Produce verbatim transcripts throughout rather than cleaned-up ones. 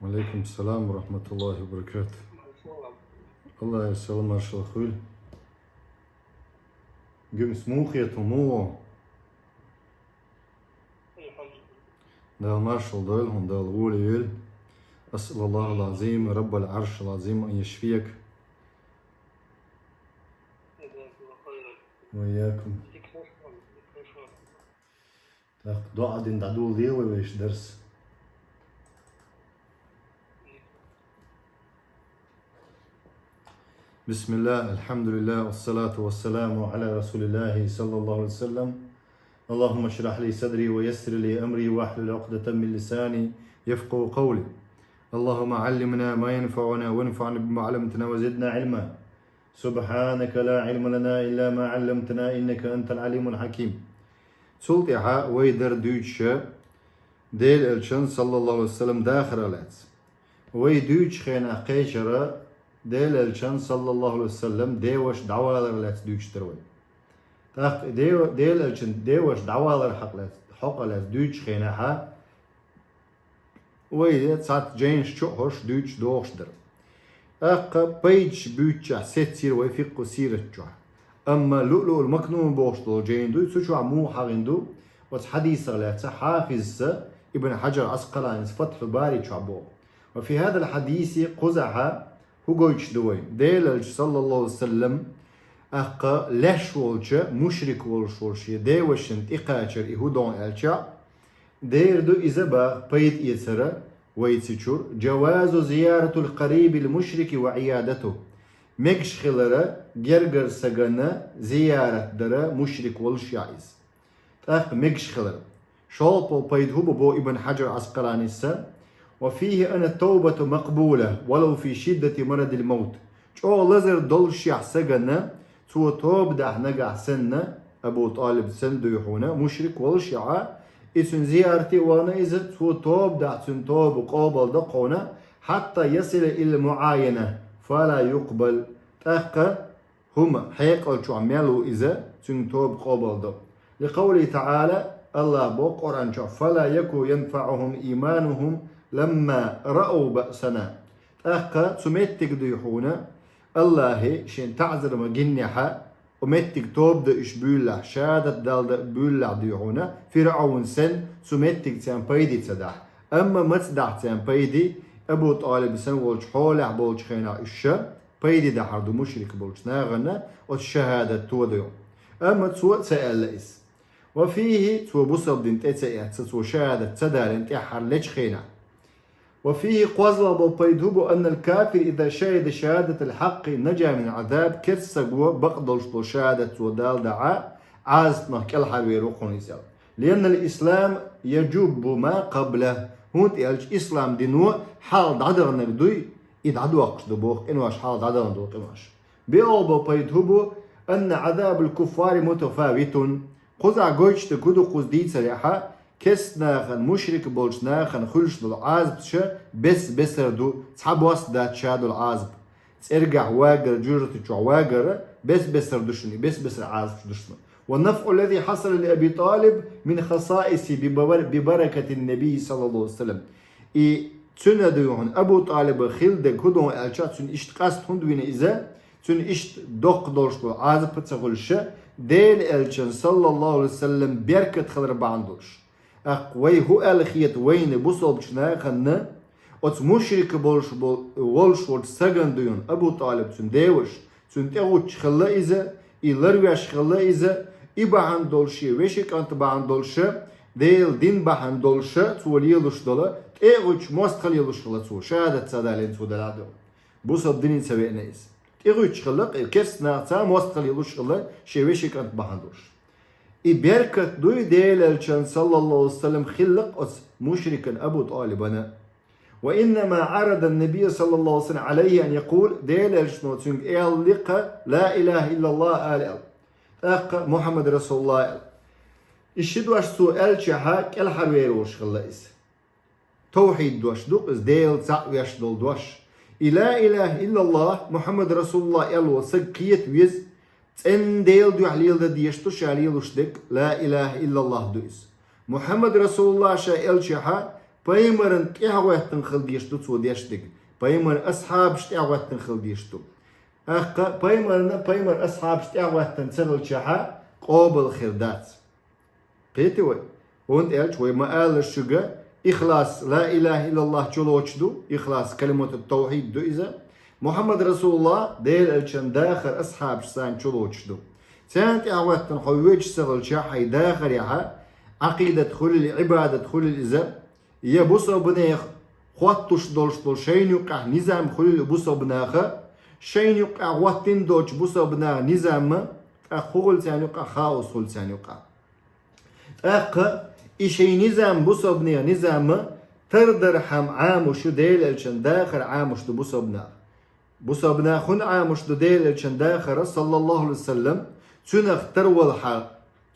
Алейкум салам ва рахматуллахи ва баракатух. Аллахьа салам маршалла хуьлда. Гуьмс, муха хеташ ва, муха? Дала маршалла дойла хьуна, Дала гӀоле йойла. أسأل الله العظيم رب العرش العظيم أن يشفيك. وإياكم. ТӀаккха доӀа дина дӀадоладе вай вешан дарс. بسم الله، الحمد لله، والصلاة والسلام على رسول الله صلى الله عليه وسلم. اللهم اشرح لي صدري ويسر لي أمري واحلل عقدة من لساني يفقهوا قولي. اللهم علمنا ما ينفعنا وانفعنا بما علمتنا وزدنا علما. سبحانك لا علم لنا إلا ما علمتنا إنك أنت العليم الحكيم. Цул тӀаьхьа вай дар дуьйцуш Делан Элчан, саллаллаху Ӏалайхи ва саллам, дахарах лаьцна. Вай дуьйцучу хенахь кхечара Делан Элчан, саллаллаху Ӏалайхи ва саллам, деваша дӀаваларах лаьцна дуьйцуш дара вай. ТӀаккха и дева-, Делан Элчан деваша дӀаваларах хьакъ лаьцна, хьокъах лаьцна дуьйцучу хенахьа, вай цхьацца жайнаш чу а хьожуш дуьйцуш догӀуш дара. ТӀаккха пайдаш буьйцучохь сецира вай фикъху сират чохь. Амма Луълуъул Макнун бохуш долу жайна дуй, цу чохь муха хьахийна ду, оцу хьадисах лаьцна хьафизца Ибн Хьаджар Ӏаскъаланис Фатхьул Бари чохь боху. Ва фи хьадал хьадиси, кхузахьа хӀун гойтуш ду вай? Делан Элча, саллаллаху Ӏалайхи ва саллам, тӀаккха леш волчу, мушрик волуш волчу шен девашна тӀекхачар и хӀун ду аьлча, дера ду иза баха пайда эцара вайца чуьра, جواز زيارة القريب المشرك وعيادته. Мегаш хилара гергара стагана зиярат дара мушрик волушехь иза. ТӀаккха мегаш хилар. ШолгӀа пайда хӀун бу боху Ибн Хьаджар Ӏаскъаланиса: وفيه أن التوبة مقبولة ولو في شدة مرض الموت. ЧӀогӀа лазар долушехь стагана, цо тоба дахь нагахь санна, Абу ТӀалиб санна дуй хьуна, мушрик волушехь, и цуьнан зиярате а вахана иза, цо тоба дахь, цуьнан тоба къобал до хьуна, حتى يصل إلى المعاينة فلا يقبل. ТӀаккха хӀума хьекъал чохь мел ву иза, цуьнан тоба къобал до. لقوله تعالى, Аллаха боху Къуръан чохь: فلا يكن ينفعهم إيمانهم لما رأوا بأسنا. ТӀаккха цу меттиг дуй хьуна, Аллахье шен таӀзар ма гиннехьа, оцу меттиг тоба дан уьш буьйлалахь, шахӀадат дала дан буьйлалахь дуй хьуна, ФирӀавн санна, цу меттиг царна пайде ца дахь. Амма маца дахь царна пайде, Абу ТӀалиб санна волчу хьолехь болчу хенахь уьш ша, пайде дахьар ду мушрик болчу нахана оцу шахӀадат тодайо. Амма цо а ца аьлла иза. وفيه, цо бусалба дин тӀе ца эцна, цо шахӀадат ца далийна тӀаьххьара лечу хенахь. وفيه, кхозлагӀа болу пайда хӀун бу: أن الكافر إذا شهد شهادة الحق نجا من العذاب, керста стага бакъдолуш долу шахӀадат цо дала дахь, Ӏазапнах кӀелхьарвер ву кхунна иза. لأن الإسلام يجب ما قبله, хӀунда аьлча ислам дино хьалха дӀадаханарг дуй, и дӀадоккхуш ду боху къинош, хьалха дӀадахана долу къинош. БоьалгӀа болу пайда хӀун бу: أن عذاب الكفار متفاوت. Кхузахь гойтуш дерг хӀун ду кхуза дийцарехьа, керста нахана, мушрик болчу нахана хуьлуш долу Ӏазапаш бес-бесара ду, цхьа бос дац ша долу Ӏазап. ЦӀергахь вагар, жожагӀатичохь вагар бес-бесара ду шуна, и бес-бесара Ӏазапаш ду шуна. والنفع الذي حصل لأبي طالب من خصائصه ببر-, ببركة النبي صلى الله عليه وسلم. И цуьнан дуй хьуна, Абу ТӀалиба хилла дерг хӀун ду аьлча, цуьнан иштта къаста хӀунда вина иза, цуьнан иштта доккха долуш долу Ӏазап а ца хуьлуш, Делан Элчан, саллаллаху Ӏалайхи ва саллам, беркат хилар бахьана долуш. ТӀаккха вай хӀун аьлла хета вайна бусалбачу нахана, оцу мушрик болуш бол-, волуш волчу стагана дуй хьуна, Абу ТӀалиб цуьнан деваша, цуьнан тӀегӀуттуш хилла иза, и ларвеш хилла иза, и бахьана долуш, шен вешин кӀант бахьана долуш, Делан дин бахьана долуш, цо лелош долу, тӀегӀуттуш мостагӀа лелош хилла цо, шахӀадат ца далийна цо далахь ду. Бусалба дине ца веана иза. ТӀегӀуттуш хилла, керста нахаца мостагӀа лелош хилла, шен вешин кӀант бахьана долуш. И беркат дуй Делан Элчан, саллаллаху Ӏалайхи ва саллам, хиллакх оцу мушрикан Абу ТӀалибана. وإنما عرض النبي صلى الله عليه وسلم عليه أن يقول, Делан Элчано цуьнга аьлла-кх: لا إله إلا الله ала аьлла. ТӀаккха Мухьаммад расулуллахӀ аьлла. И ши дош цо аьллачохь кӀелхьарвер волуш хилла иза. Тавхьид дош ду-кх иза, Дела цхьаъ веш долу дош. И ла илаха иллаллахӀ, Мухьаммад расулуллахӀ аьлла волу саг кхета веза, цӀенна Делан дуьхьа леладан дезаш ду ша лелош дерг, ла илаха иллаллахӀ ду иза. Мухьаммад расулуллахӀ ша аьллачохь, Пайхамарна тӀехьагӀоттана хила дезаш ду цо деш дерг. Пайхамара асхьабаш тӀехьагӀоттана хила дезаш ду. ТӀаккха пайхамарна, пайхамара асхьабаш тӀехьагӀоттана ца хилчахьа, къоабал хир дац. Кхетий вай? ХӀунда аьлча вай ма аллара шуга, ихлас, ла илаха иллаллах чулоацаш ду, ихлас, калимату тавхьид ду иза. Мухьаммад расулуллах, Даьла элчан дахар асхьабашца чулоацаш ду. Царна тӀехьагӀоттана хьо везаш ца хилча, хьай дахарехьа, Ӏакъидат хулил, Ӏибадат хулил иза, е бусалба наха хоттуш долаш дола шайна юкъахь низам хулил бусалба наха, шайна юкъахь гӀоттина долча бусалба наха низам, тӀаккха хӀу хул царна юкъахь, хаос хул царна юкъахь. ТӀаккха и шай низам, бусалба наьха низам, тара дар хӀама Ӏамош ю, Даьла элчан дахар Ӏамош ду бусалба наха. Бусалба наха хӀунда Ӏамош ду Даьла элчан дахар, саллаллаху Ӏалайхи ва саллам, цунах тарвала хьа-,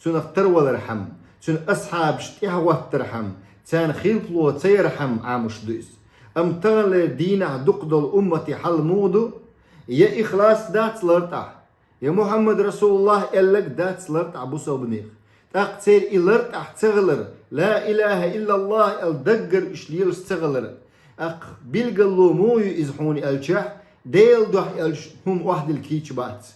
цунах тарвалар хӀама, цун асхьабаш тӀехьагӀоттар хӀама, царна хилпало ца яр хӀама Ӏамош ду иза. Амма таханлера дийнахьа дукха долу умматан хьал муха ду? Я ихлас дац лартӀахь, я Мухьаммад расулуллах аьлларг дац лартӀахь бусалба наха. ТӀаккха церан и лартӀахь ца хилар, ла илаха иллаллах аьлла даггара уьш лелаш ца хилар. ТӀаккха билгало муха ю иза хьуна аьлчахь, Делан дуьхьа аьлча хӀума охьадилла кийча бац.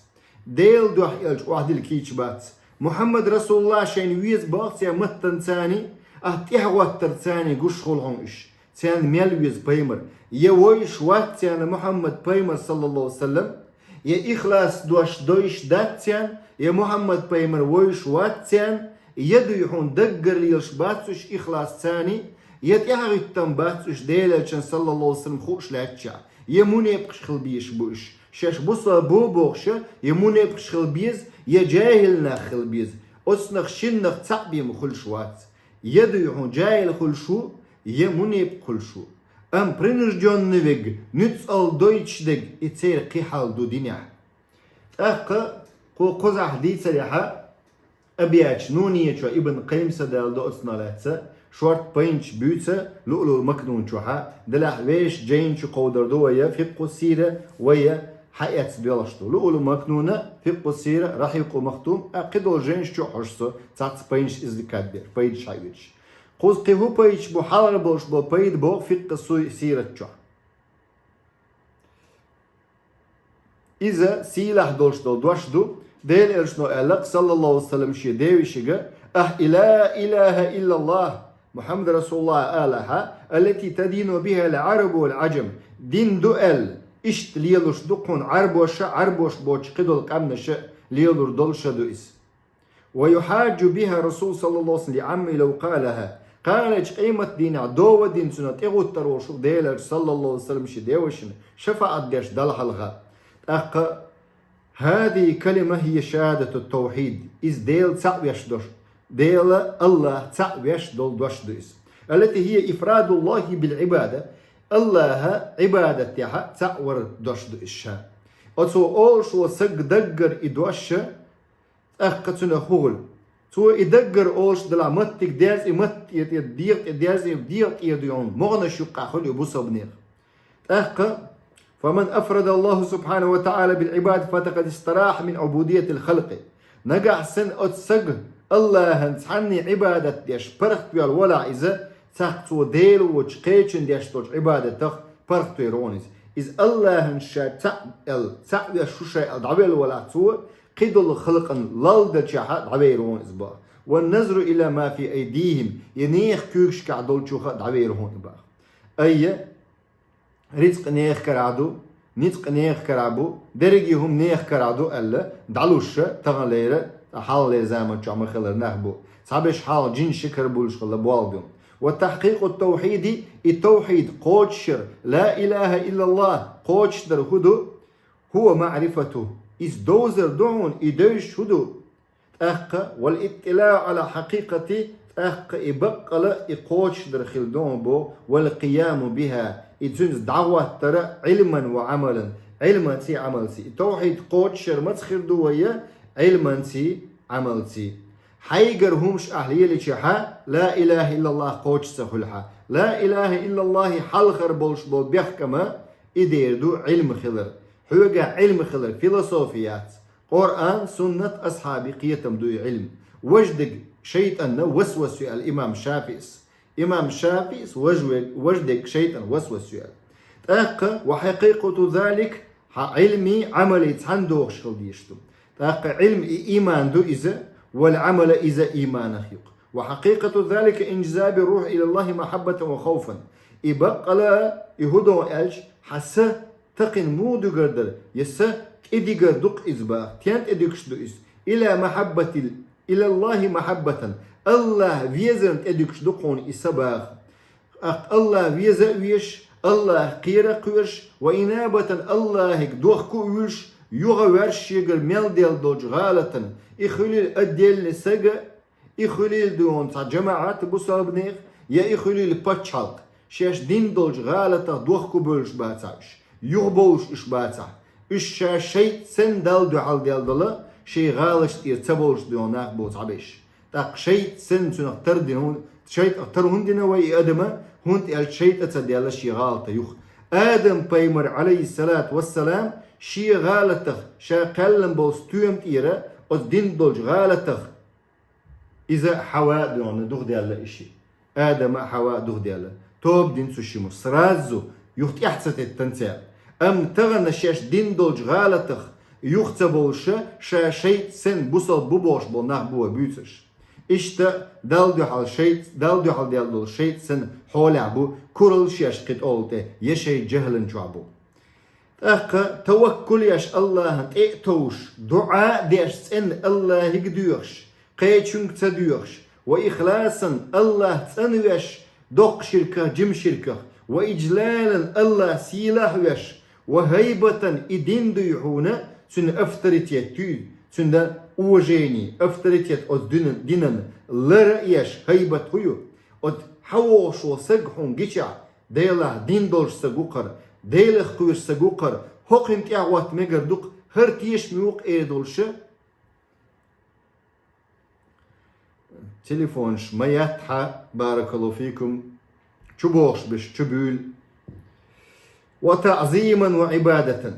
Делан дуьхьа аьлча охьадилла кийча бац. Мухьаммад расулуллах шайна веза боху церан маттанцани, а тӀехьагӀоттарцани гуш хуьлу хьуна уьш. Царна мел веза пайхамар. Я вевзаш вац царна Мухьаммад пайхамар, саллаллаху Ӏалайхи ва саллам, я ихлас дош дойуш дац царна, я Мухьаммад пайхамар вевзаш вац царна, я дуй хьуна даггара лелаш бац уьш ихласцани, я тӀаьхьахӀиттам бац уьш Делан элчан, саллаллаху Ӏалайхи ва саллам, хууш лаьттачохь, я мунепакъаш хила безаш бу уьш. Шаьш бусалба бу бохуш, я мунепакъаш хила беза, я жаьхӀил нах хила беза. Оцунах шиннах цхьаъ бен ма хуьлуш вац. Я дуй хьуна жаьхӀил хуьлуш ву, я мунепакъ хуьлуш ву. Амма принуждённый верг, нуьцкъала дойтуш дерг, и церан кхин хьал ду динехь. ТӀаккха кху кхузахь дийцарехьа, Абият Нуния чу Ибн Къаййим са дала до оцунах лаьцна, шортта пайнаш буьйцу Луълуъул Макнун чохьа, делахь вешан жайна чу кховдар ду вай фикъху сира, вай хьаэцна доьлхуш ду. Луълуъул Макнуна, фикъху сира, Рахьикъул Махтум, а кхидолу жайнаш чу а хьожу со, цхьацца пайнаш иза дикадбер, пайдаш хьаоьцуш. Кхуза кхин хӀун пайдаш бу, хьалхара болуш болу пайда боху фикъху суй-, сират чохь. Иза сийлахь долуш долу дош ду, Делан элчано аьлла-кх, саллаллаху Ӏалайхи ва саллам, шен девашига: «Ахь и ла илаха иллаллах, Мухьаммад расулуллах алахьа, аллати тадину биха ал-Ӏарабу вал-Ӏаджам». Дин ду аьлла, иштта лелуш ду кхунна Ӏарбоша, Ӏарбош боцу кхидолу къаьмнаша лелур долуш ду иза. «Ва юхьаджу биха Расул саллаллаху Ӏалайхи ва саллам лиӀамми лав къалаха». Кханалечу къематдийнахь дов а дина цунах тӀегӀуттур волуш ву Делан элча, саллаллаху Ӏалайхи ва саллам, шен девашина шафаӀат деш Далла хьалха. ТӀаккха: «Хазихи калима хия шахадату тавхьид». Иза Дела цхьаъ веш дош. Дела, АллахӀ цхьаъ веш долу дош ду иза. «Аллати хия ифрадуллахи бил-Ӏибада». АллахӀа Ӏибадат тӀехьа цхьаъ вар дош ду иза ша. Оцо олуш волу саг даггара и дош ша, тӀаккха цунах хӀун хуьлу? Цо и даггара олуш делахь, маттиг деза, и матта тӀе, тӀе дегӀа тӀе деза, и дегӀа тӀе дуьйхьун могӀанаш юккъахь хуьлу и бусалба нехан. ТӀаккха: «Фаман афрадаллаху субхьанаху ва таӀала бил-Ӏибада факъад истарахьа мин Ӏубудиятил халкъи». Нагахь санна оцу сага АллахӀан цхьанне Ӏибадат деш паргӀатвелла валахь иза, цхьаьна цо Дела воцуш кхечун деш долчу Ӏибадатах паргӀатвер ву иза. Иза АллахӀан ша цхьаъ аьлла, цхьаъ веш ву ша аьлла дӀавелла валахь цо, кхидолу халкъана лалдачохь а дӀавер ву иза боху. «Ван назру ила ма фи айдихим», я нехан куьйгашкахь долчух а дӀавер ву и боху. Айя, рицкъ нехан карахь ду, ницкъ нехан карахь бу, дерриге хӀума нехан карахь ду аьлла, дӀалуш ша таханлера, хьалхалера заман чохь ма-хиллара нах бу. Цхьаберш хьалха жинаш ши кара буьллуш хилла болх ду. «Ва тахькъикъу тавхьиди», и тавхьид кхочушъяр, ла илаха иллаллах кхочушдар хӀун ду? «Хува маърифату». Иза довзар ду хьуна, и девзаш хӀун ду? ТӀаккха: «Вал иттилау Ӏала хьакъикъати», тӀаккха и баккъала и кхочушдар хила ду хьуна боху, «вал къияму биха», и цуьнца дӀахӀоттара Ӏилман ва Ӏамалан, Ӏилманций, Ӏамалций. И тавхьид кхочушъяр маца хир ду вай? Ӏилманций, Ӏамалций. Хьайгара хӀумаш ахь лелийчахьа, ла илаха иллаллах кхочуш ца хуьлу хьан. Ла илаха иллаллахи хьалхара болуш болу бехкама и дер ду Ӏилма хилар. Хьоьгахь Ӏилма хилар, философи яц. Къуръан, суннат, асхьабий кхетам ду и Ӏилма. Важа дерг шайтӀанна васвас ю аьлла имам ШафиӀис. Имам ШафиӀис вож ве-, вож дег шайтӀан васвас ю аьлла. ТӀаккха: «وحقيقة ذلك», хьа Ӏилми Ӏамали цхьана дохуш хила дезаш ду. ТӀаккха Ӏилма и иман ду иза, والعمل иза иманах юкъа. «وحقيقة ذلك انجذاب الروح إلى الله محبة وخوفا». И баккъала, и хӀун ду аьлча, хьа са такхин муха дуьгур дара, я са тӀедигар ду-кх иза баха. Стен тӀедуьгуш ду иза? «إلى محبة ال-, إلى الله محبة». АллахӀ везарна тӀедуьгуш ду-кх хьуна и са баха. ТӀаккха АллахӀ веза а везаш, АллахӀах кхера а кхоьруш, «وإنابة», АллахӀага дохко а вуьйлуш, юха а ваьрш шегара мел делла долчу гӀалатана, и хуьлийла отдельный сага, и хуьлийла дуьйна цхьа жамаӀат бусалбанех, я и хуьлийла пачхьалкх, шаьш дина долчу гӀалатах дохко бевллаш бацахь уьш, юхабовлуш уьш бацахь, уьш ша шайтӀа санна Далла дуьхьал даьлла долу, шайн гӀалаташ тӀера ца бовлуш дуьйна нах бу цхьаберш. ТӀаккха шайтӀа санна цунах тардина хӀун-, шайтӀах тара хӀунда дина вай и адама, хӀунда аьлча шайтӀа ца даьлла шен гӀалатах юха. Адам-пайхамар, Ӏалайхиссалату вассалам, шен гӀалатах, ша кхаьллина болу стоьма тӀера оцу дина долчу гӀалатах, иза Хьава а дуьйна духадаьлла и шиъ. Адама а, Хьава а духадаьлла. Тоба дина цу шимма. Сразу, юха тӀаьхьа ца теттина цара. Амма тахана шаьш дина долчу гӀалатах юха ца бовлуша, ша шайтӀа санна бусалба бу бохуш болу нах бу вай буьйцурш. Иштта Далла дуьхьал шайтӀа, Далла дуьхьал даьлла долу шайтӀа санна хьолехь бу, куралла шаьш кхин тӀолла тӀе, я шайн жахӀалан чохь бу. ТӀаккха таваккул еш АллахӀана тӀе а товш, дуӀа а деш цӀена АллахӀига доьхуш, кхечуьнга ца доьхуш, ва ихласан АллахӀ цӀанвеш, доккха ширках, жима ширках, ва иджлалан АллахӀ сийлахь веш, ва хӀайбатан и дин дуй хьуна, цуьнан авторитет дуй, цуьнан уважение, авторитет оцу динан, динан лар а еш, хӀайбат хӀун ю? Оцу хьан вогӀуш волу саг хьуна гичахь, Делах дин долуш саг ву-кх хӀара, Делах кхоьруш саг ву-кх хӀара, хӀокхуьнан тӀаьхьа хӀотта мегар ду-кх, хӀара тешаме ву-кх эр долуша. Телефонаш ма еттахьа, баракаллаху фикум, чу бохуш берш чу буьйлу. Ва таӀзиман ва Ӏибадатан.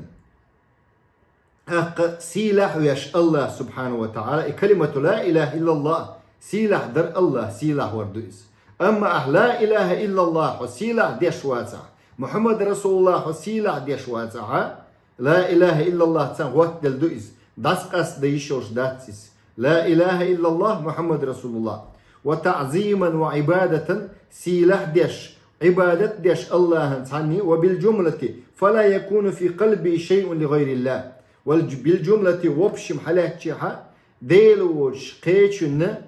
ТӀаккха сийлахь веш АллахӀ субхьанаху ва таӀала, и калимату ла илаха иллаллахӀ, сийлахь дар АллахӀ, сийлахь вар ду иза. Амма ахь ла илаха иллаллахӀ хьо сийлахь деш вацахь, Мухьаммад расулуллахӀ хьо сийлахь деш вацахьа, ла илаха иллаллахӀ цхьаьна хӀоттаделла ду иза, дӀасакъастадан йиш йолуш дац иза. Ла илаха иллаллахӀ Мухьаммад расулуллахӀ. Ва таӀзиман ва Ӏибадатан, сийлахь деш, Ӏибадат деш АллахӀан цхьанне, ва билжумлати, фала якуну фи къалби шайъун ли гӀайриллахӀ. Ва билжумлати, в общем, хьалаьттачехьа, Дела воцуш кхечунна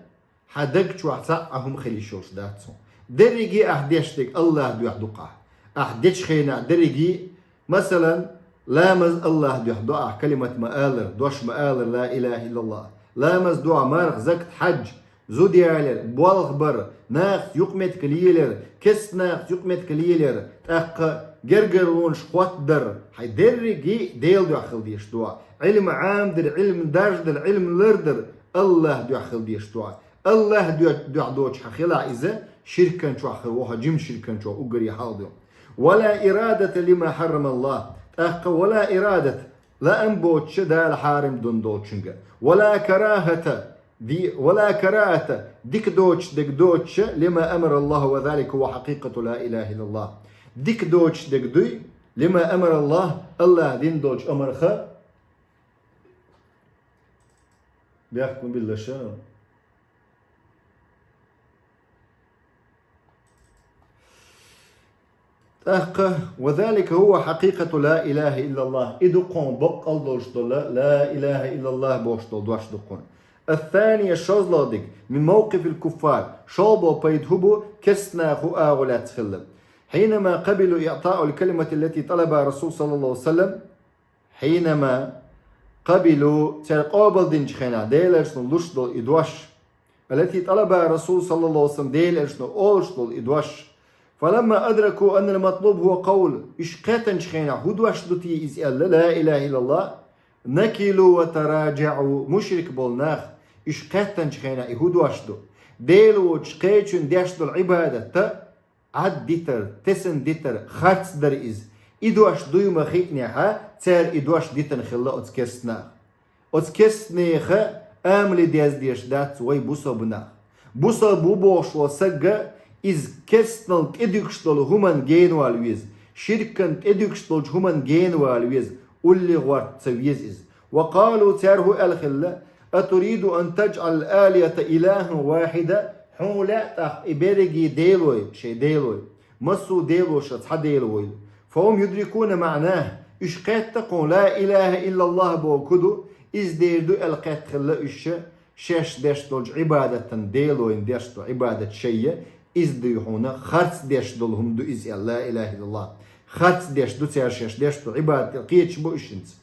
хьан даг чохь цхьа а хӀума хила йиш йолуш дац хьуна. Дерриге ахь деш дерг АллахӀ дуьхьа ду-кх ахь. Ахь дечу хенахь дерриге, масалан, ламаз АллахӀ дуьхьа до ахь, калимат ма-аллара, дош ма-аллара, ла илаха иллаллахӀ. Ламаз до ахь, марха, закат, хьаьж, зуда ялар, болх бар, нахаца юкъаметтиг лелар, керста нахаца юкъаметтиг лелар, тӀаккха гергарлонаш хӀоттадар, хьайн дерриге Дела дуьхьа хила дезаш ду ахь. Ӏилма Ӏамадар, Ӏилма даржадар, Ӏилма лардар АллахӀ дуьхьа хила дезаш ду ахь. АллахӀ дуьхьа, дуьхьа доцуш хьан хила иза, ширкан чохь хила ву хьо, жима ширкан чохь уггаре хьалха ду. Ва ла ирадата лима хьаррамаллахӀ. ТӀаккха ва ла ирадата, лаам боцуша Дала хьарам дун долчуьнга. Ва ла карахата, ди-, ва ла карахата, дика доцуш дерг доцуша, лима амараллахӀу ва залика ва хьакъикъату ла илаха иллаллахӀ. Дика доцуш дерг дуй, лима амараллахӀ, АллахӀ дина долчу амарха, бехк ма биллаша. ТӀаккха, ва залика хӀува хьакъикъату ла илаха иллаллахӀ. И ду кхуьнан баккъал долуш долу, ла илаха иллаллахӀ бохуш долу дош ду кхуьнан. Ас-сания, шозлагӀа дерг, мин мавкъифил куффар, шолгӀа пайда хӀун бу, керста наха хӀун агӀо лаьцна хилла. Хьинама къабилу иътаъул калимати ллати тӀалабаха Расул саллаллаху алейхи ва саллам, хьинама къабилу, цара къобалдинчу хенахь, Делан Элчано луш долу и дош. Аллати тӀалабаха Расул саллаллаху алейхи ва саллам, Делан Элчано олуш долу и дош. Фаламма адраку аннал матлуб хӀува къавл. Уьш кхеттанчу хенахь, хӀун дош ду те иза аьлла, ла илаха иллаллахӀ. Накилу ва тараджаӀу, мушрик болу нах, уьш кхеттанчу хенахь, и хӀун дош ду? Дела воцуш кхечун деш долу Ӏибадатта Ӏад дитар, тесна дитар, харц дара иза. И дош дуй ма хиънехьа, цара и дош дитина хилла оцу керста наха. Оцу керста нехан амале деза дезаш дац вай бусалба нах. Бусалба ву бохуш волу сагга Иза керстанал тӀедуьгуш долу хӀуманна генавала веза, ширкан тӀедуьгуш долчу хӀуманна генавала веза, улле гӀорта ца веза иза. Ва къалу, цара хӀун аьлла хилла: «Атуриду ан таджӀала алихата илахӀан вахьида?» Хьуна лаьа тӀаккха и берриге делой, шайн делой, массо а делошах цхьа дела войла. Фа хӀум юдрикуна маӀнахӀа, уьш кхетта кхуна ла илахӀа иллаллахӀ боху хӀун ду, иза дер ду аьлла кхетта хилла уьш, шаьш деш долчу Ӏибадатан делойн деш ду Ӏибадат шайя, иза дуй хьуна харц деш долу хӀума ду иза аьлла, ла илахӀа иллаллахӀ. Харц деш ду цара шаьш деш ду Ӏибадат аьлла кхеташ бу уьш хӀинца.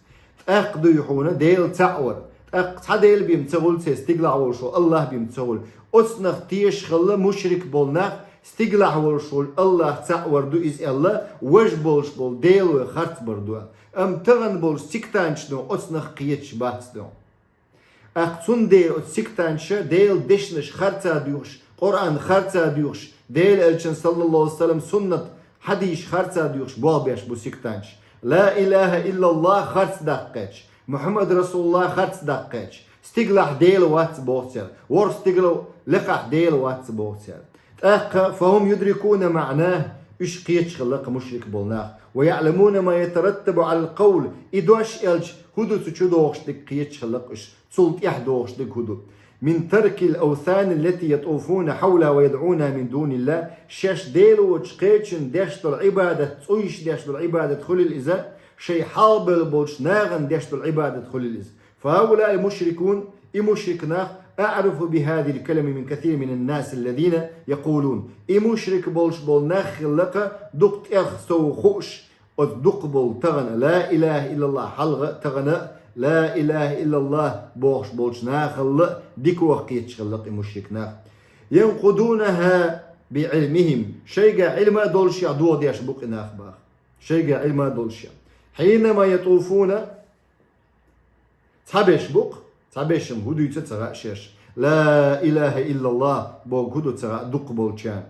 ТӀаккха дуй хьуна Дела цхьаъ вар. ТӀаккха цхьа Дела бен ца гӀуьллу церан стигалахь волуш волу АллахӀ бен ца гӀуьллу. Оцунах тешаш хилла мушрик болу нах, стигалахь волуш волу АллахӀ цхьаъ вар ду иза аьлла, важа болуш болу делой харц бар ду аьлла. Амма тахана болчу сектанташа ду оцунах кхеташ бац ду. ТӀаккха цундела оцу сектанташа Делан дешнаш харца дуьйхуш, Къуръан харца дуьйхуш, Делан Элчан, саллаллаху алейхи ва саллям, суннат, хьадисаш харца дуьйхуш болх беш бу сектанташ. Ла илаха иллаллах харц даккха кхеташ, Мухаммад расулуллах харц даккха кхеташ, стигалахь Дела вац боху цара, ворхӀ стигала лекхахь Дела вац боху цара. ТӀаккха, фахум юдрикуна маъна, уьш кхеташ хилла кху мушрик болу нах, ва яъламуна ма ятараттабу алал къавл, и дош аьлча, хӀун ду цу чу догӀуш дерг кхеташ хилла уьш, цул тӀаьхьа догӀуш дерг хӀун ду. Мин таркил авсани ллати ятуфуна хьавла ва ядъуна мин дунилла, шаьш Дела воцуш кхечун деш долу Ӏибадат, цӀуйш деш долу Ӏибадат хуьлил иза, шайн хьалабевлла болчу нахана деш долу Ӏибадат хуьлил иза. Фа хаула мушрикун, и мушрик нах, аърафу би хазил калами мин касир мин аннас аллазина якулун. И мушрик болуш болу нах хиллакха дукха тӀех сов хууш, оцу дукха болу тахана ла илаха иллаллах хьалха а, тахана а ла илаха иллаллах бохуш болчу нахалла дикох кхеташ хиллакха и мушрик нах. Янкъудунаха би Ӏилмихим. Шайга Ӏилма а долуш яхь догӀа деш бу кху нах баха. Шайга Ӏилма а долуш яхь. Хьинама ятуфуна, цхьабеш бу-кх, цхьабешам хӀун дуьйцу ца хаьа шаьш. Ла илаха иллаллах боху хӀун ду ца хаьа дукха болчарна.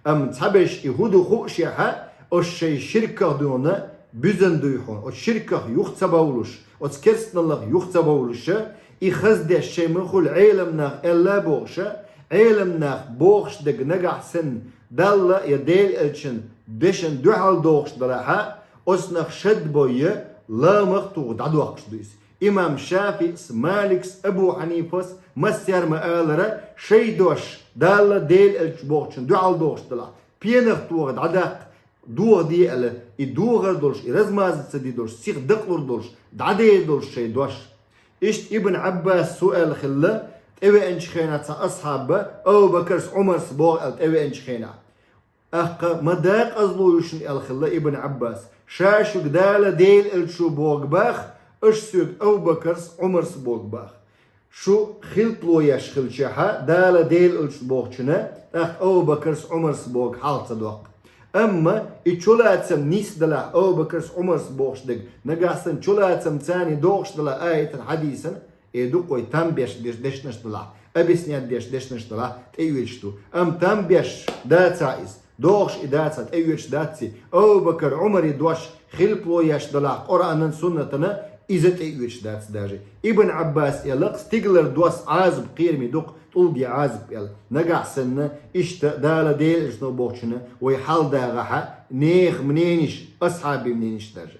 Амма цхьабеш и хӀун ду хууш яхь, оцу шайн ширках дуьйна, буьзна дуй хьуна, оцу ширках юха ца бовлуш, оцу керстаналлах юха ца бовлуша, и хаза деш шайн ма хуьлу Ӏелам нах аьлла бохуша, Ӏелам нах бохуш дерг нагахь санна Далла я Делан Элчан дешан дуьхьал дохуш далахь, оцунах шад бойя, ламах а туху дӀадоккхуш ду иза. Имам ШафиӀс, Маликс, Абу Хьанифас массаьрга ма-аллара, шайн дош Далла, Делан Элча бохучун дуьхьал дохуш далахь, пенах тоха дӀадаккха, дохаде аьлла, и дохар долуш, и размаза ца де долуш, сиха дакъалур долуш, дӀадер долуш шайн дош. Иштта Ибн Ӏаббаса аьлла хилла, тӀевеанчу хенахь цхьа асхьаб, Абу Бакарс, Ӏумарс боху аьлла тӀевеанчу хенахь. Аккха ма дакъазло ю шуна аьлла хилла Ибн Ӏаббас. Ша шуьга Дала, Делан Элчо бохург баха, аша соьга Абу Бакарс, Ӏумарс бохург баха. Шу хилпало еш хилчахьа, Дала, Делан Элча бохучунна, тӀаккха Абу Бакарс, Ӏумарс бохург хьалха ца доккху. Амма и чулацам нийса далахь, Абу Бакарс, Ӏумарс бохуш дерг, нагахь санна чулацам царна дохуш далахь аятан, хьадисан, э, дукха вай там беш деш-, дешнаш далахь, объяснять деш дешнаш далахь, тӀеоьцуш ду. Амма там беш дацахь иза, дохуш и дацахь, тӀеоьцуш дац и. Абу Бакар, Ӏумар и дош хилпало еш далахь Къуръанан, суннатана, иза тӀеоьцуш дац даже. Ибн Ӏаббас аьлла-кх, стигалара дос Ӏазап кхераме ду-кх, тӀулге Ӏазап аьлла. Нагахь санна, иштта Дала, Делан Элчано бохучунна вай хьалдагӀахьа, нехан мненеш, асхьабийн мненеш даже.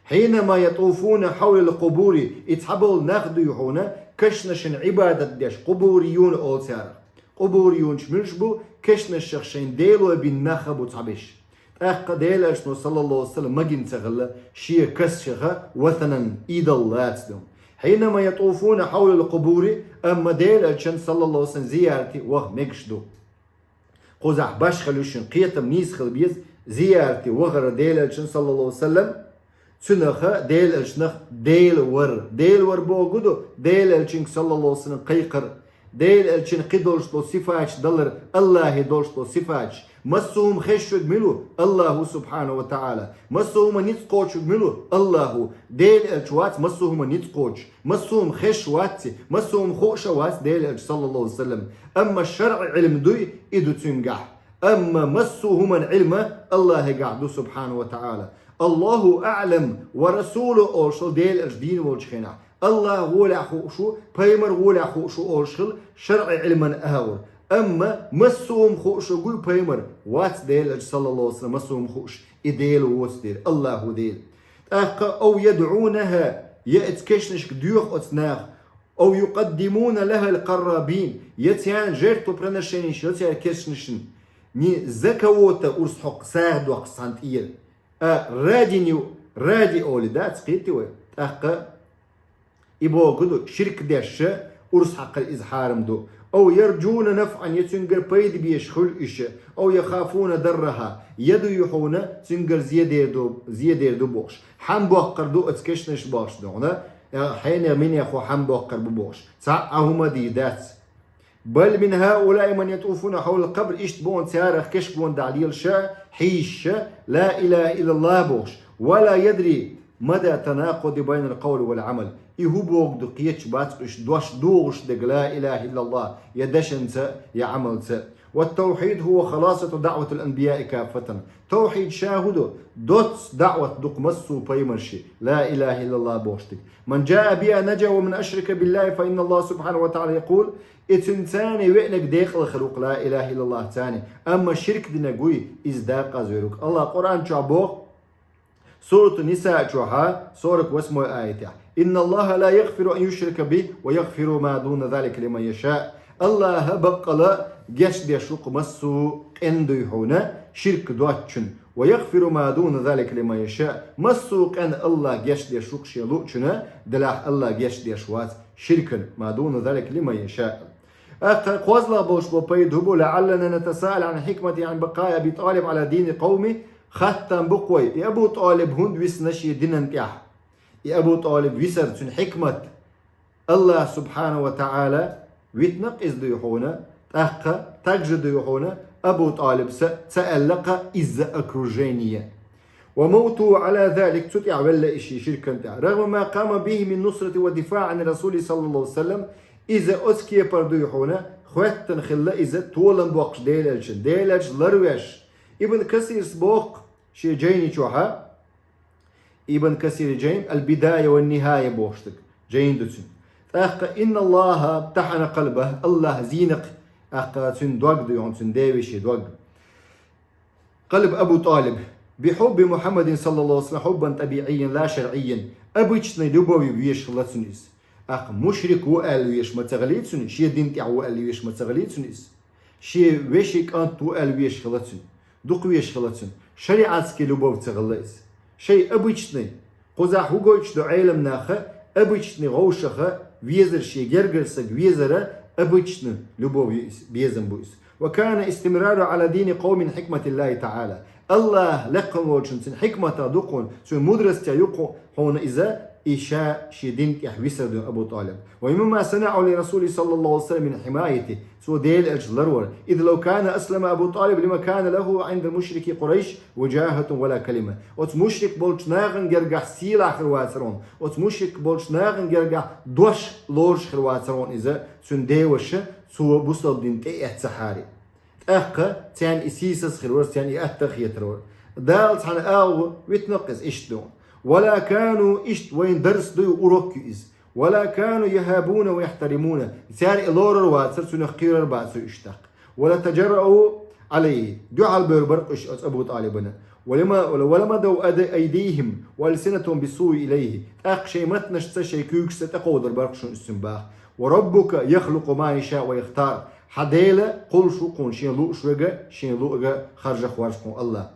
Хьинама ятуфуна хьавлал къубури, и цхьаболу нах дуй хьуна, кешнашна Ӏибадат деш, къубуриюн олу царах. Къубуриюнаш муьлш бу? Кешнашах шайн дело бина нах а бу цхьабеш. ТӀаккха Делан Элчано, саллаллаху алейхи ва саллям, магийна ца хилла шен кешнашах васанан, идол лаца ду. Хьинама ятуфуна хьавлал къубури, амма Делан Элчан, саллаллаху алейхи ва саллям, зиярате ваха мегаш ду. Кхузахь башхалла ю шуна, кхетам нийса хила беза, зиярате вахара Делан Элчан, саллаллаху алейхи ва саллям, цунаха, Делан Элчанах Дела вар. Дела вар боху ду, Делан Элчанга, саллаллаху алейхи ва саллям, кхайкхар. Делан Элчан кхин долуш долу сифаташ далар, Аллахье долуш долу сифаташ. Массо а хӀума хезаш верг мила ву? Аллаху субхьанаху ва таӀала. Массо а хӀума ницкъ кхочуш верг мила ву? Аллаху. Делан Элча вац массо а хӀума ницкъ кхочуш. Массо а хӀума хезаш вац и, массо а хӀума хууш а вац Делан Элча, саллаллаху алейхи ва саллям. Амма шарӀи Ӏилма дуй, и ду цуьнгахь. Амма массо а хӀуман Ӏилма Аллахьигахь ду, субхьанаху ва таӀала. Аллаху аӀлам ва расулуху олуш хилла Делан Элча дийна волчу хенахь. Аллах гӀолехь хууш ву, пайхамар гӀолехь хууш ву олуш хилла шарӀи Ӏилман агӀор. Амма массо а хӀума хууш вуй пайхамар, вац Делан элча, саллаллаху алейхи ва саллям, массо а хӀума хууш, и Дела воцу дела, Аллаху Дела. ТӀаккха, أو يدعونها, я оцу кешнашка доьху оцу наха, أو يقدمون لها القرابين, я царна жертвоприношенеш йо цара кешнашна, не за кого-то урс хьокху сагӀа доккхуш цхьана тӀера. А, ради него, ради олий дац кхетий вай. ТӀаккха и бохург ду, ширк деш, урс хьакхар иза хьарам ду. أو يرجون نفعا, я цуьнгара пайда беш хуьлу иша, أو يخافون ضرها, я дуй хьуна цуьнгара зе дер ду, зе дер ду бохуш. Хьан боккхур ду оцу кешнаш бохуш ду хьуна, э, хьенех минехо хьан боккхур бу бохуш. Цхьа а хӀума дийр дац. بل من هؤلاء من يطوفون حول القبر, иштта боху царах кешнашна дӀа лелаш, хьийзаш, لا إله إلا الله бохуш, ولا يدري مدى التناقض بين القول والعمل. И хӀун бохург ду кхеташ бац уьш, дош дохуш дерг لا إله إلا الله, я дешанца, я Ӏамалца. والتوحيد هو خلاصة دعوة الأنبياء كافة. Тавхьид ша хӀун ду? Доцца даӀват ду-кх массо а пайхамаршин, لا إله إلا الله бохуш дерг. من جاء بها نجا ومن أشرك بالله فإن الله سبحانه وتعالى يقول, и цуьнан царна веанарг декъала хир ву-кх لا إله إلا الله царна, амма ширк динарг вуй, иза дакъаза вер ву-кх. Аллах Къуръан чохь боху, Сурату Ниса чохьа, сорок восьмой аятехь: إن الله لا يغفر أن يشرك به ويغفر ما دون ذلك لمن يشاء. Аллаха баккъала гечдеш ву-кх массо а къен дуй хьуна, ширк доцучун. ويغفر ما دون ذلك لمن يشاء. Массо а къен Аллах гечдеш ву-кх шен луучунна, делахь Аллах гечдеш вац ширкан, ما دون ذلك لمن يشاء. ТӀаккха кхозлагӀа болуш болу пайда хӀун бу, لعلنا نتساءل عن حكمة عن بقاء أبي طالب على دين قومه, хаттам бу-кх вай, и Абу ТӀалиб хӀунда висна шен динан тӀехь? И Абу ТӀалиб висар цуьнан хьикмат Аллах субхьанаху ва таӀала витна-кх иза дуй хьуна, тӀаккха также дуй хьуна, Абу ТӀалибса ца аьлла-кх иза окружение. وموته على ذلك, цу тӀехь велла и шен ширкан тӀехь. رغم ما قام به من نصرة ودفاع عن الرسول صلى الله عليه وسلم, иза оцу кепара дуй хьуна, хоьттина хилла иза толам боккхуш Делан элчан, Делан элча ларвеш. Ибн Касирс боху шен жайни чохьа, Ибн Касиран жайни, Аль-Бидая ва Нихая бохуш дерг, жайни ду цуьнан. ТӀаккха, إن الله امتحن قلبه, Аллах зийна-кх, тӀаккха цуьнан дог дуй хьуна, цуьнан девешин дог. قلب أبي طالب بحب محمد صلى الله عليه وسلم حبا طبيعيا لا شرعيا. Обычный любовью везаш хилла цуьнан иза. ТӀаккха мушрик ву аьлла везаш ма ца хиллий цуьнан, шен дин тӀехь ву аьлла везаш ма ца хиллий цуьнан иза. Шен вешин кӀант ву аьлла везаш хилла цуьнан. Дукха везаш хилла цуьнан. Шариатский любовь ца хилла иза. Шайн обычный, кхузахь хӀун гойтуш ду Ӏеламнаха, обычный вовшаха везар, шен гергара стаг везара, обычный любовь ю иза, безам бу иза. وكان استمراره على دين قومه من حكمة الله تعالى. Аллах лекха волчун цуьнан хьикматах ду-кх хьуна, цуьнан мудростех ю-кх хьуна иза, и ша шен дин тӀехь висар ду Абу ТӀалиб. ومما صنعه لرسول صلى الله عليه وسلم من حمايته, цо Делан элча ларвар. إذ لو كان أسلم أبو طالب لما كان له عند مشركي قريش وجاهة ولا كلمة. Оцу мушрик болчу нахана гергахь сийлахь хир вацара хьуна, оцу мушрик болчу нахана гергахь дош лоруш хир вацара хьуна иза, цуьнан деваша, цо бусалба дин тӀеэццахьара. ТӀаккха царна и сийсаз хир вара, царна и атта а хетар вара. Дала цхьана агӀо витна-кх иза иштта ду. ولا كانوا, иштта вайна дарс ду, урок ю иза. ولا كانوا يهابونه ويحترمونه. Цара и лорар вацара, цунах кхерар бацара уьш тӀаккха. ولا تجرؤوا عليه. Дуьхьал бевр бара-кх уьш оцу Абу ТӀалибана. ولما, ولمدوا أد-, أيديهم وألسنتهم بالسوء إليه. ТӀаккха шайн маттанашца, шайн куьйгашца тӀекховдар бара-кх шуна уьш цуьнан боху. وربك يخلق ما يشاء ويختار. Хьан Дела кхуллуш ву-кх хьуна, шен лууш верг, шен луург харжа веза хьуна Аллах.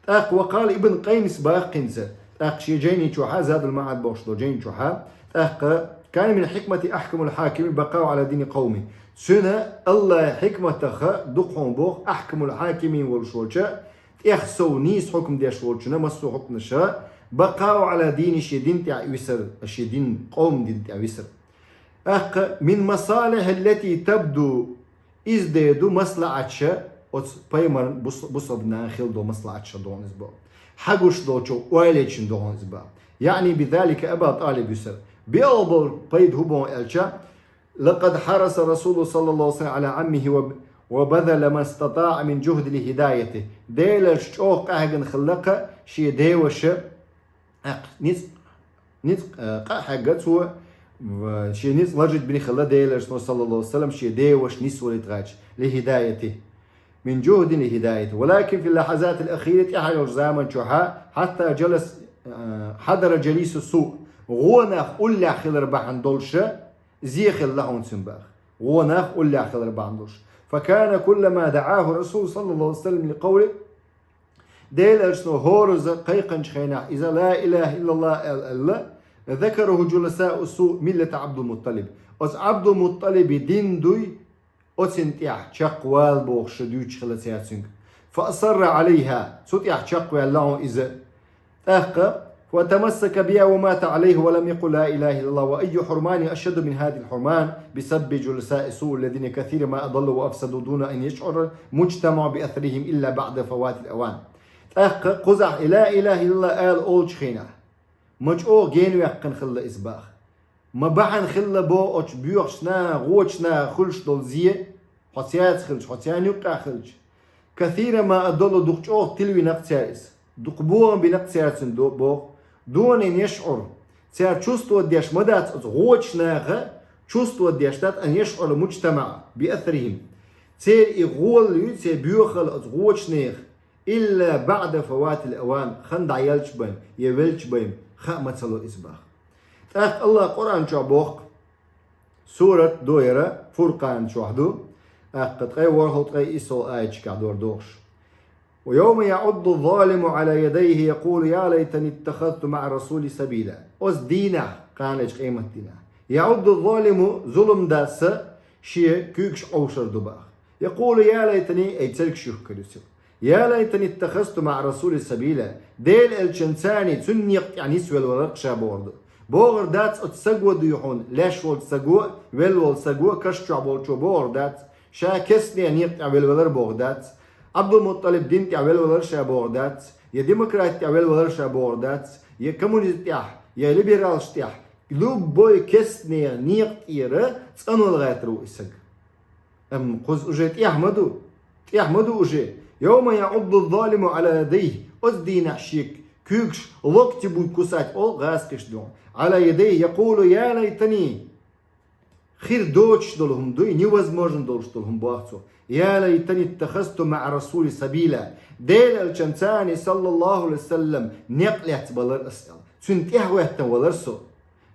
ТӀаккха وقال ابن القيم боху хӀинца, тӀаккха шен жайни чохьа, Задуль-МаӀад бохуш долу жайни чохьа, тӀаккха كان من حكمة أحكم الحاكمين بقاؤه على دين قومه. Цуьнан Аллахьан хьикматах ду-кх хьуна боху, أحكم الحاكمين волуш волчу, тӀех сов нийса хьукам деш волчунна массо а хьукмаша, بقاؤه على دينه, шен дин тӀехь висар, шен дин, къоман дин тӀехь висар. ТӀаккха من المصالح التي تبدو, иза дер ду маслахьаташ, оцу пайхамаран бус-, бусалба нахана хилла долу маслахьаташ ду хьуна иза боху. Хьагуш долчу ойлечун ду хьуна иза боху. يعني بذلك أبا طالب висар. БиъолгӀа болу пайда хӀун боху аьлча, لقد حرص رسول صلى الله عليه وسلم على عمه وب-, وبذل ما استطاع من جهد لهدايته. Делан элча чӀогӀа къахьегна хилла-кх шен деваша, тӀаккха ницкъ, ницкъ, э, къа а хьегна цо, Ва шен ницкъ лажить бина хилла Делан Элчано, саллаллаху алейхи ва саллям, шен деваша нисвалийта гӀерташ, ли хӀидаятихӀи. Мин жухӀдин ли хӀидаятихӀи. Валакин фи ллахӀазатил ахира, тӀаьхьарчу заман чухь, хьатта жалас, э, хьадара жалису суъ. ГӀо нах уллехь хилар бахьана долуш, зе хилла хьуна цуьнан баха. ГӀо нах уллехь хилар бахьана долуш. Факана куллама даӀахӀу расул, саллаллаху алейхи ва саллям, ли къавли, Делан Элчано хӀоразза кхайкхинчу хенахь иза ла илахӀа иллаллахӀ аьлла, аьлла, закарахӀу жуласау суъ миллата Ӏабдул-Мутталиб. Оцу Ӏабдул-Мутталиби дин дуй, оцунна тӀехь чекхвала бохуш дуьйцуш хилла цара цуьнга. Фа асарра Ӏалайха, цу тӀехь чекхваьлла хьуна иза. ТӀаккха, ва тамассака биха ва мата Ӏалайха ва лам якъул ла илахӀа иллаллахӀ, ва айю хьурманин ашадду мин хӀазихӀил хьурман, би сабби жуласаи суъ аллазина касиран ма адаллу ва афсаду дуна ан яшӀурал мужтамаӀу би асарихӀим илла баӀда фаватил аван. ТӀаккха кхузахь и ла илахӀа иллаллахӀ ала олучу хенахь, ма чӀогӀа генаваьккхина хилла иза баха. Ма бахьана хилла боху оцу боьхачу наха, гӀочу наха хуьлуш долу зе, хьо цаьрца хилча, хьо царна юккъехь хилча. Касиран ма адаллу, дукха чӀогӀа тилвина-кх цара иза. Дукха бохам бина-кх цаьрца до-, боху. Дуна ан яшӀурал. Цара чувствовать деш ма дац оцу гӀочу наха, чувствовать деш дац ан яшӀурал мужтамаӀу би асарихӀим. Церан и гӀолла ю, церан боьхалла оцу гӀочу нехан. Илла баӀда фаватил аван, хан дӀаелча бен, я велча бен, хаа ма ца ло иза баха. ТӀаккха АллахӀа Къуръан чохь боху, сурат ду яра, Фуркъан чохь ду, тӀаккха ткъе ворхӀалгӀа, ткъе иссалгӀа аяташкахь дора дохуш. Ва явма яӀудду ззалиму Ӏала ядайхи якъулу я лайтани иттахазту маӀа расули сабила. Оцу дийнахь, кханалерчу къематдийнахь, яӀудду ззалиму, зулам дас, шен куьйгаш Ӏовшур ду баха. Якъулу я лайтани, ай цергаш юхкур ю цо. Я лайтани иттахазту маӀа расули сабила. Делан Элчанца цхьаьна цуьнан некъа тӀехь нисвелла валар-кх ша бохур ду. Бохур дац оцу саго дуй хьуна, леш волчу саго, велла волу саго, каш чохь болчо бохур дац. Ша керстанийн некъа тӀехь велла валар бохур дац. Ӏабдул-Мутталиб дин тӀехь велла валар ша бохур дац. Я демократ тӀехь велла валар ша бохур дац. Я коммунизм тӀехь, я либералш тӀехь. Любой керстанийн некъа тӀера цӀанвала гӀертар ву и саг. Амма кхуза уже тӀехь ма ду. ТӀехь ма ду уже. Явма яӀудду ззалиму Ӏала ядайхи. Оцу дийнахь шен куьйгаш локти будет кусать олу гӀазкхаша дуьхьал. Ӏала ядайхи якъулу я лайтани. Хир доцуш долу хӀума дуй, невозможно долуш долу хӀума боху цо. Я лайтани иттахазту маӀа расули сабила. Делан Элчанца цхьаьна, саллаллаху Ӏалайхи ва саллам, некъ лаьцна валар ас аьлла. Цуьнан тӀаьхьахӀоьттина валар со.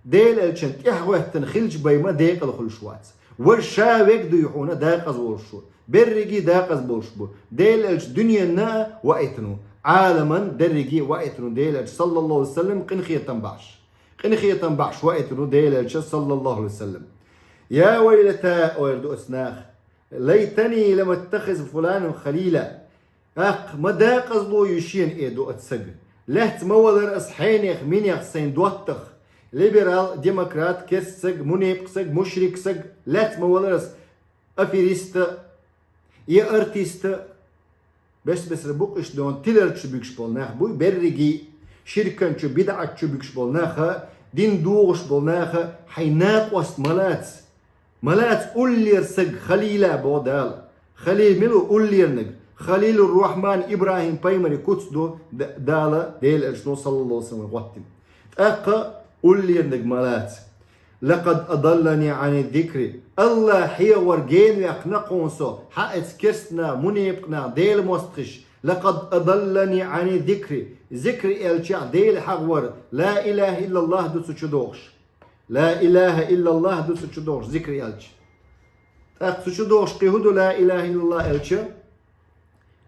Делан Элчанна тӀаьхьахӀоьттина хилча бен ма декъала хуьлуш вац. Важа ша верг дуй хьуна декъаза волуш ву. Берриге декъаза болуш бу. Делан Элча дуьненна а ваийтина ву. Ӏаламан дерриге а ваийтина ву Делан Элча, саллаллаху Ӏалайхи ва саллам, къинхетам бахьаш. Къинхетам бахьаш ваийтина ву Делан Элча, саллаллаху Ӏалайхи ва саллам. Я вайлата, ойр ду оцу наха. Лайтани лам аттахиз фуланан халила. ТӀаккха ма декъазло ю шена, эр ду оцу сага. Лаьцна ма валара ас хьенех, минех сайн доттагӀа. Либерал, демократ, керста саг, мунепакъ саг, мушрик саг, лаьцна ма валара ас афериста, я артиста. Бес-бесара бу-кх иштта, тилар чу буьгуш болу нах буй берриге, ширкан чу, бидӀат чу буьгуш болу наха, дин дугӀуш болу наха, хьайн накъост ма лаца. Ма лаца уллера саг халила, боху Дала. Халил мила ву уллерниг? Халилур-Рахьман ИбрахӀим пайхамаран куц ду Д-, Дала Делан Элчано, саллаллаху Ӏалайхи ва саллам, гӀоттина. ТӀаккха уллерниг ма лаца. Лакъад адаллани Ӏани зикри. АллахӀ хьехавар генаваьккхина-кх хьуна со, хьан оцу керстанах, мунепакънах, Делан мостагӀашка. Лакъад адаллани Ӏани зикри. Зикр аьлча Дела хьахавар, ла илахӀа иллаллахӀ ду цу чу дохуш. Ла илахӀа иллаллахӀ ду цу чу дохуш, зикр аьлча. ТӀаккха цу чу дохуш кхин хӀун ду ла илахӀа иллаллахӀ аьлча?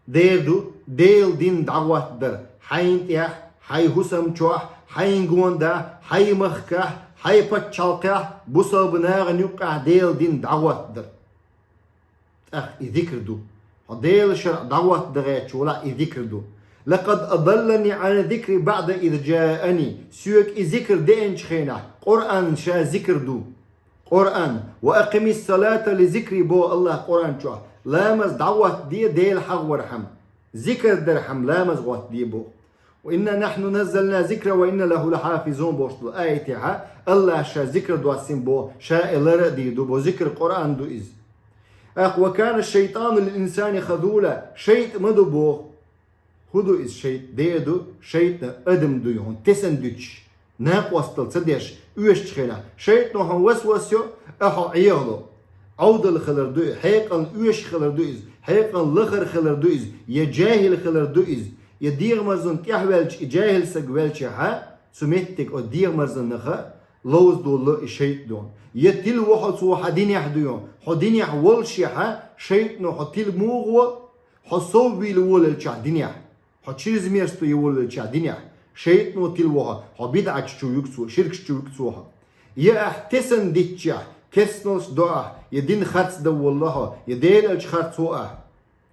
Дера ду, Делан дин дӀахӀоттадар хьайна тӀехь, хьайн хӀусам чохь, хьайн гондахь, хьайн махкахь, хьайн пачхьалкхехь, бусалба нахана юккъехь Делан дин дӀахӀоттадар. ТӀаккха и зикр ду. Хьо Делан шарӀ дӀахӀоттадан гӀерташ валахь, и зикр ду. Лакъад адаллани Ӏани зикри баӀда из жаани. Соьга и зикр деанчу хенахь, Къуръан ша зикр ду. Къуръан, ва акъимис салата ли зикри, боху АллахӀа Къуръан чохь. Ламаз дӀахӀоттаде Дела хьахавархьама, зикр дархьама ламаз хӀоттаде, боху. Ва инна нахьну наззална зикра ва инна лахӀу лахьафизун, бохуш долу аятехь, АллахӀа ша зикр доссийна боху, ша и лар а дийр ду боху, зикр Къуръан ду иза. ТӀаккха ва кана шайтӀану лил инсани хазула, шайтӀа ма ду боху. ХӀун ду иза шайтӀа? Дера ду, шайтӀа адам дуй хьуна, тесна дуьтуш. Накъостал ца деш, оьшучу хенахь, шайтӀано хьуна васвас йо, а хьо Ӏехало. Ӏовдал хилар ду и, хьекъална оьшуш хилар ду иза, хьекъална лахара хилар ду иза, я жаьхӀил хилар ду иза, я дегӀамарзан тӀехваьлча, и жаьхӀил саг ваьлча хьа, цу меттиг оцу дегӀамарзаннаха ловза долу и шайтӀано. Я тилла ву хьо цо хьан динехь дуй, хьо динехь волуш я хьа, шайтӀано хьо тилла муха во, хьо соввийла волавелчахь динехь. Хьо чрезмерство е волавелчахь динехь, шайтӀано тилла ву хьо, хьо бидӀаташ чу вуьгу цо, ширкаш чу вуьгу цо хьо. Я ахь тесна дитчехь, кестналш до ахь, я дин харц дан волло хьо, я Делан элча харц во ахь.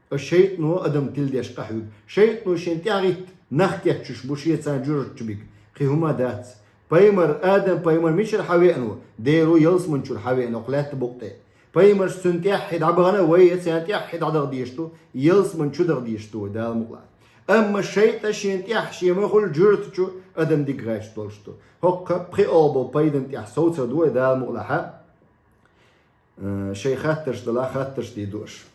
Аш шайтӀано адам тилла деш къахьоьгу. ШайтӀано шен тӀаьхьахӀитта нах кечъеш бу шен царна жуьртачу биг. Кхин хӀума дац. Пайхамар, Адам пайхамар мичара хьан веана ву? Дера ву ялсаман чуьра хьан веана, окху лаьтта букъ тӀе. Пайхамарш цуьнан тӀаьхьа дӀабахана, вай я царна тӀаьхьа дӀадаха дезаш ду, ялсаман чу даха дезаш ду вай, Дала мукъалахь. Амма шайтӀа шен тӀаьхьа шен ма хуьлу жуьртачу адам дика гӀерташ долуш ду. ХӀокху пхи олу пайдан тӀехь совцар ду вай, Дала мукъалахьа. Э, шайн хаттарш далахь, хаттарш дийр ду аша.